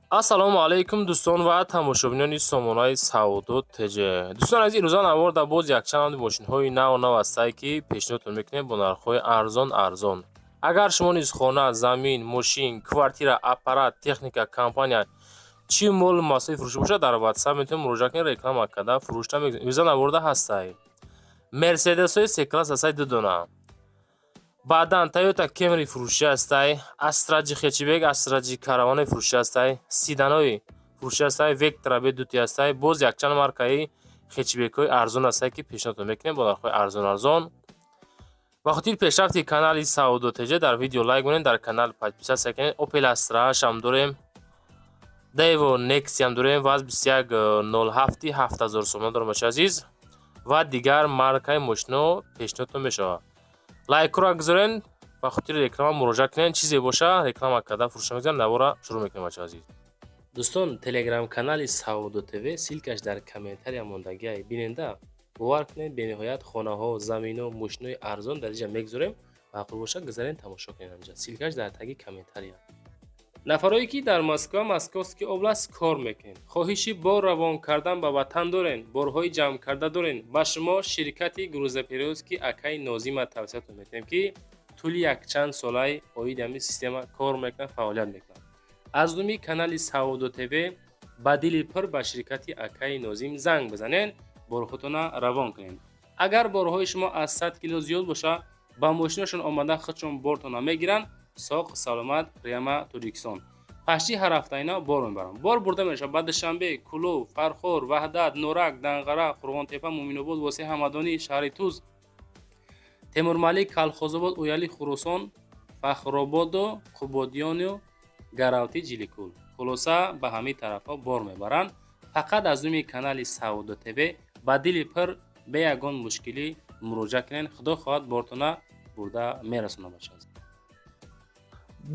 Ассалому алайкум, дӯстон ва тамошобинони сомонаи Савдо ТЖ. Дӯстон азиз, имрӯза наворда боз якчанд мошинҳои нав нав ҳастае, ки пешниҳодтон мекунем бо нархҳои арзон арзон. Агар шумо низ хона, замин, мошин, квартира, аппарат, техника, компания, чӣ молу маҳсулоти фурӯшӣ бошад, дар Ватсап метавонед муроҷиат кунед, реклама карда фурӯшта мекунед. Имрӯза наворда ҳастае Мерседесҳои С-класс ҳастаи ду дона, баъдан Тойота Кемри фурӯшӣ ҳастай, Астра Ҷи хэтчбек, Астра Ҷи караванои фурӯшӣ ҳастай, седанои фурӯшӣ ҳастай, Вектра Б дути ҳастай, боз якчанд маркаи хэтчбекҳои арзон ҳастай, ки пешниҳодтон мекунем бо нархҳои арзон арзон. Ба хотири пешрафти канали Савдо ТЖ дар видео лайк монед, дар канал подписаться кунед. Опел Астра ҳам дорем, Дэво Нексиам дорем, ваз 2107, 7000 сомона дорам, бачаи азиз, ва дигар маркаи мошино пешниҳодтон мешавад. Лайкҳоро гузорен, ба хотири реклама муроҷиат кунед, чизе боша, реклама карда фурӯшта мекунем. Навора шурӯъ мекунем, бачаи азиз. Дӯстон, телеграм-канали Савдо ТВ, ссылкаш дар комментария мондагиай, биненда. Бовар кунед, бениҳоят хонаҳо, замино, мошинои арзон дар инҷа мегузорем. Маъқул бошад, гузарен, тамошо кунед анҷа, ссылкаш дар таги комментария. Нафарое ки дар Москва, Московский область кор мекунед, хоҳиши бор равон кардан ба ватан дорен, борҳои ҷамъкарда дорен, ба шумо ширкати грузоперевозки акаи Нозима тавсиятон метиҳем, ки тӯли якчанд солаи оиди ҳамин система кор мекунад, фаъолият мекунад. Аз номи канали Савдо ТВ ба дили пур ба ширкати акаи Нозим занг бизанед, борҳотона равон кунед. Агар борҳои шумо аз 100 кило зиёд бошад, ба мошинашон омада, худшон бортона мегиранд, соқ саломат прямо Тоҷикистон. Пашти ҳар ҳафта ина бор мебаранд. Бор бурда мешавад ба Душанбе, Кӯлоб, Фархор, Ваҳдат, Норак, Данғара, Қурғонтепа, Муъминобод, Восеъ, Ҳамадонӣ, шаҳри Туз, Темурмалик, Калхозобод, Ояли, Хуросон, Фахрободу Қубодиёну Гаравти, Ҷиликул. Хулоса, ба ҳамин тарафҳо бор мебаранд. Фақат аз номи канали Савдо ТВ ба дили пур, бе ягон мушкилӣ муроҷиат кунед. Худо хоҳад, бортона бурда мерасонад, бача.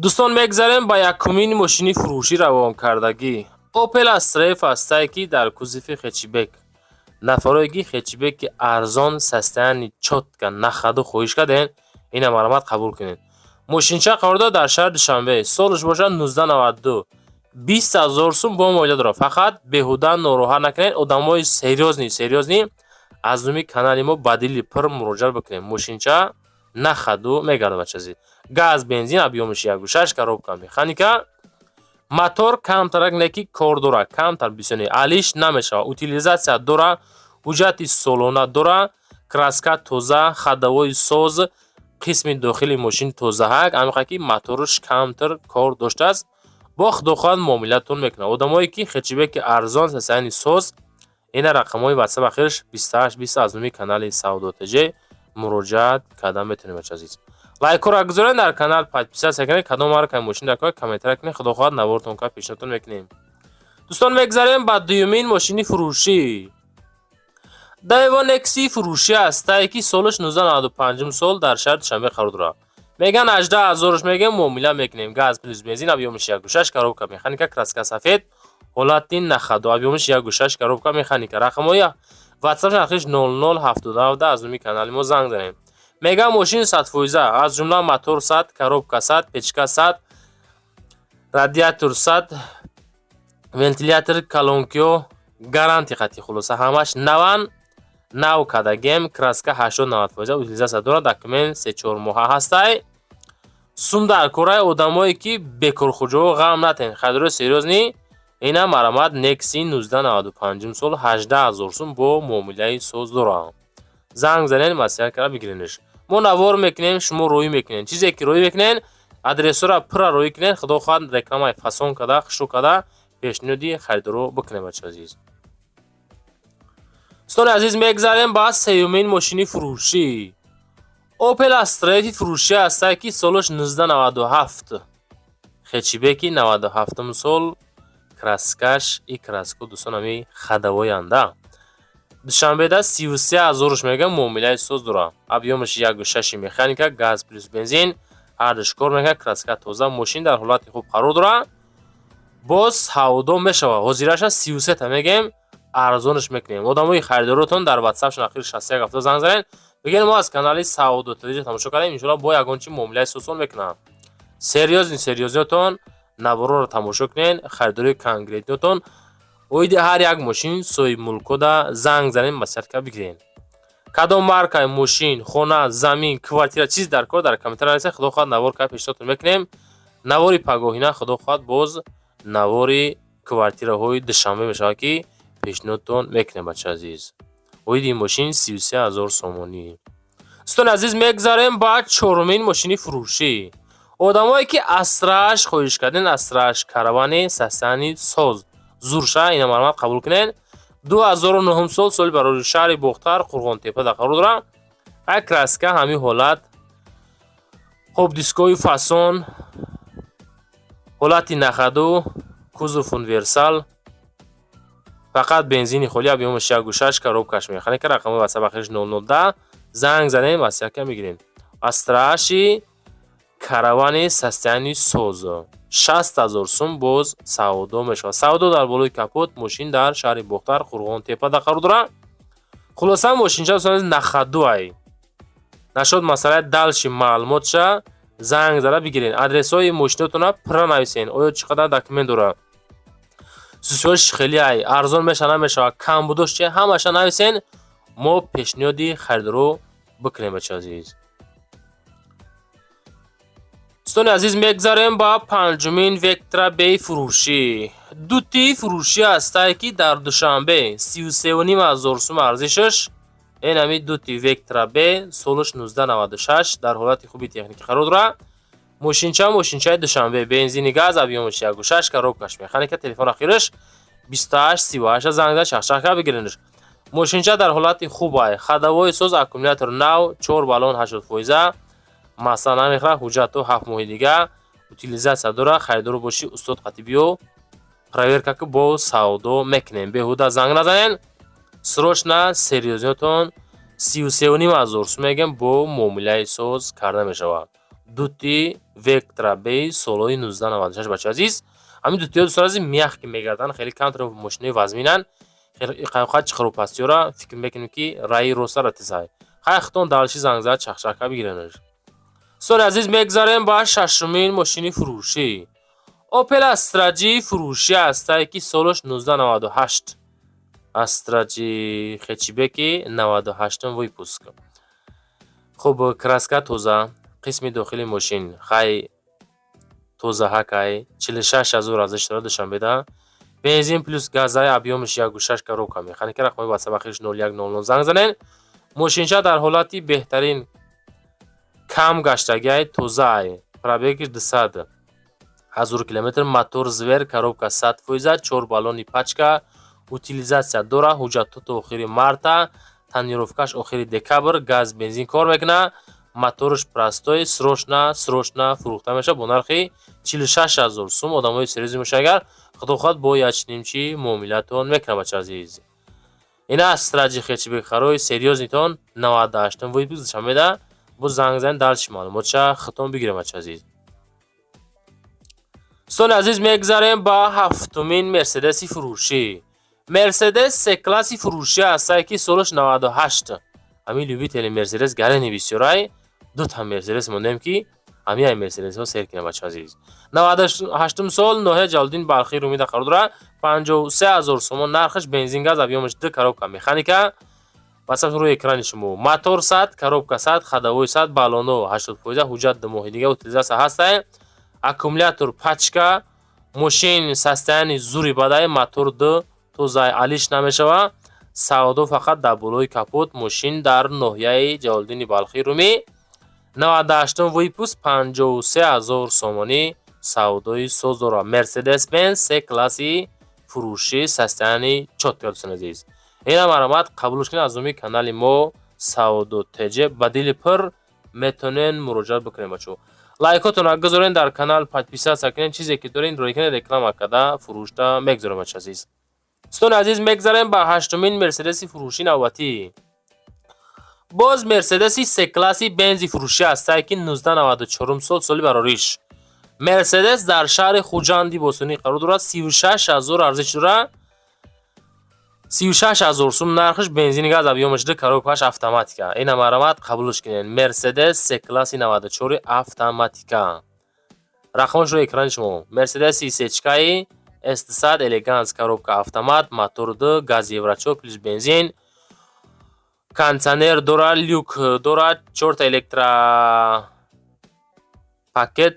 Дӯстон, мегзарем ба якумин мошини фурӯшӣ равонкардагӣ. Опел Астра Ф ҳастае, ки дар кузови хэтчбек. Нафарое ки хэтчбеки арзон, состояние чётко, на ходу хоҳиш кардем, ина марҳамат, қабул кунед. Мошинча қарор дорад дар шаҳри Душанбе, солаш бошад 1992, 20 000 сум бо муомила дорад. Фақат беҳуда нороҳат накунед, одамои серьёзный, серьёзный аз номи канали мо ба дили пур муроҷиат бикунед. Мошинча на ходу мегардад, бачази. Газ, бензин, объёмаш 1,6, коробка механика, мотор камтарак не ки кор дорад, камтар, бисёр не, алиш намешавад, утилизация дора, ҳуҷҷати солона дора, краска тоза, ходовой соз, қисми дохили мошин тозаҳак, ҳамиқа ки мотораш камтар кор доштааст. Бо худо хоҳад, муомилатон мекунад. Одамое ки хэтчбеки арзон, состояние соз, ина рақамҳои ватсап ахираш 28 20, аз номи канали Савдо ТЖ муроҷиат карда метавонед, бача азиз. Лайкҳоро гузоред, дар канал подписаться кунед, кадом маркаи мошин дар кор, комментария кунед, худо хоҳад, навортон ка пешниҳодтон мекунем. Дӯстон, мегзарем ба дуюмин мошини фурӯшӣ. Дэво Некси фурӯшӣ ҳастае, ки солаш 1995 сол, дар шаҳри Душанбе қарор дорад. Меган 18 ҳазорш мегем, муомила мекунем. Газ плюс бензин, объёмаш 1,6, коробка механика, краска сафед, ҳолати на ходу, объёмаш 1,6, коробка механика. Рақамҳои ватсап ахираш 0077, аз номи канали мо занг занем. Меган мошин 100%, аз ҷумла мотор 100, коробка 100, печка 100, радиатор 100, вентилятор, колонкиё гарантия хати. Хулоса, ҳамаш наван, нав кардагем, краска 80-90%, утилизация дорад, документ се-чор моҳа ҳастай. Сум дар кораи одамое ки бекорхуҷоҳо, ғам натен, харидори серьёзный, ина марҳамат, Некси 1995 сол, 18 000 сум бо муомилаи соз дорам. Занг занед, маслиҳат карда бигиренаш. Мо навор мекунем, шумо роҳӣ мекунед. Чизе ки роҳӣ мекунед, адресҳоро пурра роҳӣ кунед, худо хоҳад, рекламаи фасон карда, хушрӯ карда пешниҳоди харидоро бикунем, бачаи азиз. Дӯстони азиз, мегзарем ба сеюмин мошини фурӯшӣ. Опел Астра Фи фурӯшӣ ҳастае, ки солаш 1997, хэтчбеки 97 сол, краскаш и краско, дӯстон, ҳами ходовойанда. Душанбеда 33 ҳазорш мегӯям, муомилаи соз дорад. Объёмаш 1,6, механика, газ плюс бензин, ҳардуш кор мекунад, краска тоза, мошин дар ҳолати хуб қарор дорад. Боз савдо мешавад. Ҳозираша 33-та мегӯем, арзонаш мекунем. Одамои харидоротон дар ватсапшон ахири 61 70 занг занед, бигӯед: «Мо аз канали Савдо ТВ тамошо кардем». Иншоалло, бо ягон чи муомилаи сосон мекунам. Серьёзный, серьёзниотон Наворро тамошо кунед, харидории конкретный отон оиди ҳар як мошин соҳибмулкода занг занед, маслиҳат бигиред. Кадом маркаи мошин, хона, замин, квартира, чиз дар кор, дар комментария нависед. Худо хоҳад, навор ка пешниҳодтон мекунем. Навори пагоҳина, худо хоҳад, боз навори квартираҳои Душанбе мешавад, ки пешниҳодтон мекунем, бача азиз. Оиди ин мошин 33 000 сомонӣ. Дӯстони азиз, мегзарем ба чорумин мошини фурӯшӣ. Одамое ки Астраш хоҳиш карден, Астраш Каравани состояние соз зурша, ина марҳамат, қабул кунед. 2009 сол, соли барори, шаҳри Бохтар, Қурғонтепада қарор дорам. Ай краска ҳамин ҳолат. Хуб, дискои фасон, ҳолати на ходу, кузов универсал, фақат бензини холӣ, объём аш 1,6, коробка ш механика, рақами ватсап ахириш 0010, занг занем, маслиҳатка мегирем. Астраши Каравани состояние соз, 60 000 сум боз савдо мешавад. Савдо дар болои капот. Мошин дар шаҳри Бохтар, Қурғонтепада қарор дорад. Хулоса, мошинча на ходу ай нашод. Масъалаи дальше маълумотша занг зада бигирен. Адресҳои мошинотона пурра нависен, оё чӣ қадар документ дорад, сусиҳош хеле ай, арзон меша, намешавад, камбудош чи, ҳамаша нависен, мо пешниҳоди харидоро бикунем, бача азиз. Дӯстони азиз, мегзарем ба панҷумин Вектра Б фурӯшӣ. Дути фурӯшӣ ҳастае, ки дар Душанбе 33 500 сум арзишаш. Ин ҳами дути Вектра Б, солаш 1996, дар ҳолати хуби техникӣ қарор дорад. Мошинча мошинчаи Душанбе, бензини газ, объём аш 1,6, коробка ш механика, телефон ахираш 2838, занг зад, чахчахка бигиренаш. Мошинча дар ҳолати хуб ай, ходовой соз, аккумулятор нав, чор баллон 80%, масъала намехӯрад, ҳуҷҷатҳо 7 моҳи дига, утилизация дорад. Харидоро бошӣ, устод қати биё, проверка ки бо савдо мекунем. Беҳуда занг назанен, срочно серьёзный отон 33 500 сум мегем, бо муомилаи соз карда мешавад. Дути Вектра Б солҳои 1996. Бача азиз, ҳамин дутиҳо, дӯстон азиз, мягкий мегарданд, хеле камтар мошинои вазминанд. Қайқат чиқару фикр мекунем, ки раи роста ратисай. Хай, хитон дальше занг зад, чахчака бигиренаш. Дӯстони азиз, мегзарем ба шашумин мошини фурӯшӣ. Опел Астра Ҷи фурӯшӣ ҳастае, ки солаш 1998, Астра Ҷи хэтчбеки 98 выпуск. Хуб, краска тоза, қисми дохили мошин хай тозаҳакай, 46 000 арзиш дорад Душанбеда. Бензин плюс газай, объём аш 1,6, коробка механика, рақами ватсап ахириш 0100, занг занен. Мошинча дар ҳолати беҳтарин, кам гаштагиай, тозаай, пробег иш 200 000 километр, мотор зверь, коробка 100%, чор баллони пачка, утилизация дора, ҳуҷҷатҳо то охири марта, тонировка ш охири декабр, газ, бензин кор мекунад, моторш простой. Срочно, срочно фурӯхта мешавад бо нархи 46 000 сум. Одамои серьёзный бошад агар, худо хоҳад, бо ячнимчи муомилатон мекунад, бача азиз. Ина Астра Ҷи хэтчбек харои серьёзный тон, 98 выпуск, Душанбеда. Боз занг занед, дальше маълумотша хитон бигирем, бача азиз. Дӯстони азиз, мегзарем ба ҳафтумин Мерседеси фурӯшӣ. Мерседес С класси фурӯшӣ ҳастае, ки солаш 98. Ҳамин любители Мерседес гарени бисёрай. Дута Мерседес мондем, ки ҳамин ай Мерседесҳо сер кунем, бача азиз. 98-ум сол, ноҳия Ҷалолиддин Балхӣ, Румида қарор дорад. 53 000 сомон нархаш, бензин газ, объём аш ду, коробка механика. Ватсап рӯи экрани шумо. Мотор 100, коробка 100, ходовой 100, баллоно 80%, ҳуҷҷат 2 моҳи дига, утилизация ҳастае, аккумулятор пачка. Мошин состояние зури бадай, мотор ду тозаи, алиш намешава. Савдо фақат дар болои капот. Мошин дар ноҳияи Ҷалолиддини Балхӣ, Румӣ, 98 выпуск, 53 000 сомонӣ савдои соз дорад. Мерседес Бенз С класси фурӯшӣ, состояние чётко. Дӯстони азиз, ина марҳамат, қабулш кунед. Аз номи канали мо Савдо ТЖ ба дили пур метавонед муроҷиат бикунед. Бачаҳо, лайкотонро гузорен, дар канал подписаться кунед. Чизе ки дорен, рӯй кунед, реклама карда фурӯшта мегузорем, бача азиз. Дӯстони азиз, мегзарем ба ҳаштумин Мерседеси фурӯшӣ навбатӣ. Боз Мерседеси С класси бензи фурӯшӣ ҳастае, ки 1994 сол, соли барориш. Мерседес дар шаҳри Хуҷанди бостонӣ қарор дорад. 36 000 арзиш дорад, 36 000 сум нархш, бензини газ, объём аш ду, коробка ш автоматика. Ина марҳамат, қабулш кунед. Мерседес С класси 94 автоматика. Рақамаш рӯи экрани шумо. Мерседеси сечкаи S200 Элеганс, коробка автомат, мотор 2, газ евро 4 плюс бензин, кондиционер дорад, люк дорад, чорта электропакет,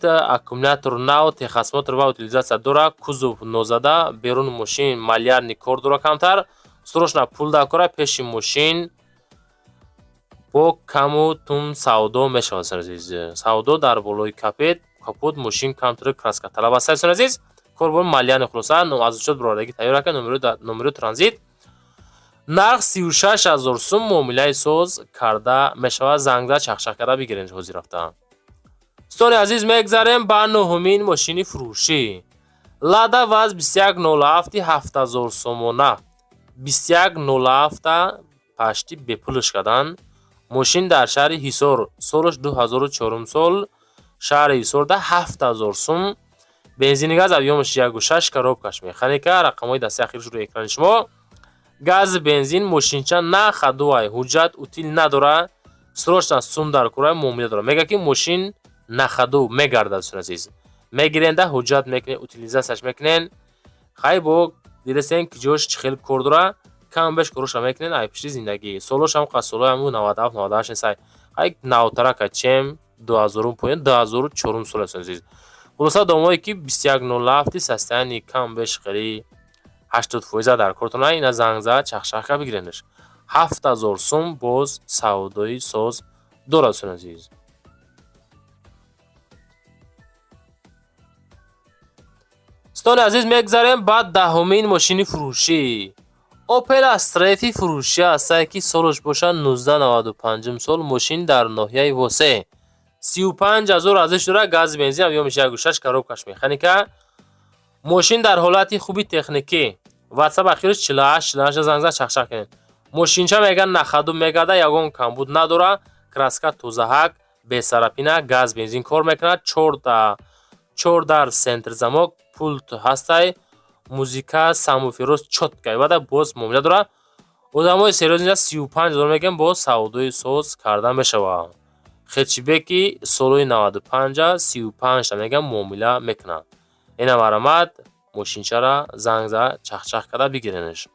аккумулятор нав, техосмотр ва утилизация дорад, кузов нозада, берун мошин малярный кор дорад камтар, срочно пул дар пеши мошин бо каму тум савдо мешавад, азиз. Савдо дар болои капот мошин камтар краска талаб аст, азиз. Кор бо малярный, хулоса, аз учёт бировардагӣ тайёр ака, номеро транзит. Нарх 36 000 сум, муомилаи соз карда мешавад. Зангзад, чахчах карда бигирен ҳозир рафта. Дӯстони азиз, мегзарем ба нуҳумин мошини фурӯшӣ. Лада ВАЗ 2107, 7000 сомона. 2107 пашти бепулш кардан. Мошин дар шаҳри Ҳисор, солаш 2004 сол, шаҳри Ҳисорда 7000 сум. Бензини газ, объёмаш 1,6, коробкаш механика, рақамҳои дастаи ахирш рӯи экрани шумо. Газ, бензин, мошинча на ходу ай, ҳуҷҷат утил надора, срочно сум дар кора, муомила дора. Мега ки мошин на ходу мегардад, дӯстони азиз. Мегиренда, ҳуҷҷат мекунен, утилизацияш мекунен. Хай, бо дидастен ки ҷош чӣ хел кор дора, кам беш короша мекунен, ай пишти зиндагӣ. Солош ҳам қад солои ҳаму 97, 98 несай. Хай, навтарака чем 2000 поён, 2004 сол, дӯстони азиз. Хулоса, домое ки 2107 состояние кам беш хеле 80% дар кортона, ина занг зад, чахчахка бигиренаш. 7000 сум, боз савдои соз дорад, дӯстони азиз. Дӯстони азиз, мегзарем ба даҳумин мошини фурӯшӣ. Опел Астрафи фурӯшӣ ҳастае ки солаш бошад 1995 сол, мошин дар ноҳияи Восе. 35 000 арзиш дорад, газ, бензин, объёмаш 1,6, коробкаш механика. Мошин дар ҳолати хуби техникӣ. WhatsApp ахираш 48 48, занг зад, чахчах кунед. Мошинча меган на ходу мегарда, ягон камбуд надора, краска тозаҳак, без царапина, газ, бензин кор мекунад, чор дар центр замок, пульт ҳастай, музыка, сабвуферос чёткай, бада боз муомила дорад. Одамои серьёзный 35 000 мегӯянд, боз савдои соз карда мешавад. Хэтчбеки солҳои 95 35та мегӯянд, муомила мекунад. Ина марҳамат, мошинчара занг зад, чахчах карда бигиренаш.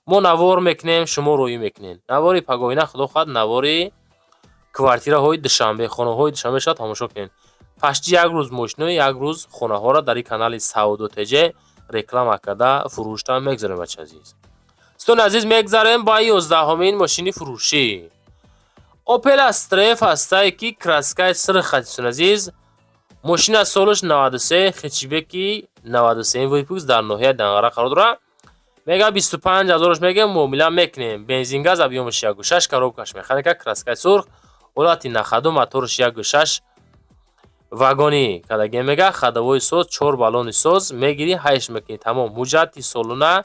Мо навор мекунем, шумо роӣ мекунед. Навори пагоҳина, худо хоҳад, навори квартираҳои Душанбе, хонаҳои Душанбе шояд тамошо кунед. Пашти як рӯз мошинои, як рӯз хонаҳоро дар ин канали Савдо ТЖ реклама карда фурӯшта мегзарем, бача азиз. Дӯстони азиз, мегзарем ба 11-умин мошини фурӯшӣ. Opel Astra F ҳастае ки краскаи сурх, дӯстони азиз. Мошина солаш 93, хэтчбеки 93 выпуск, дар ноҳияи Данғара қарор дорад. Мега 25 ҳазораш мегӯем, муомила мекунем. Бензин, газ, объёмаш 1,6, коробкаш механика, краскаи сурх, ҳолати на ходу, мотораш 1,6, вагони кадаге мега, ходовой соз, чор баллони соз, мегирӣ, ҳайш мекунӣ, тамом. Ҳуҷҷати солона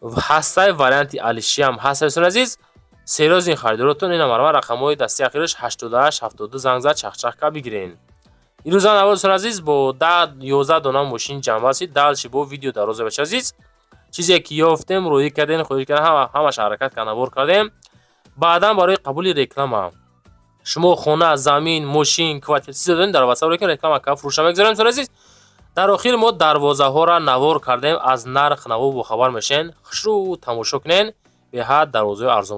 ҳастай, варианти алишиам ҳастай, дӯстони азиз. Серьёзный харидоротон, ина марҳамат, рақамҳои дастии ахираш 88 72, занг зад, чахчах ка бигирен. Ирӯза навор, дӯстони азиз, бо 10 11 дона мошин ҷамъ ҳастид. Дальше бо видео дароза, бача азиз. Чизе ки ёфтем, роӣ кардем, хоҳиш кардем, ҳамаш ҳаракат кард, навор кардем. Баъдан барои қабули реклама шумо хона, замин, мошин, квартира чизе дорем, дар WhatsApp рекун, реклама ка фурӯша мегузорем, дӯстони азиз. Дар охир мо дарвозаҳоро навор кардем, аз нарх наво бохабар мешен. Хушрӯ тамошо кунен, беҳад дарвозаҳои арзон.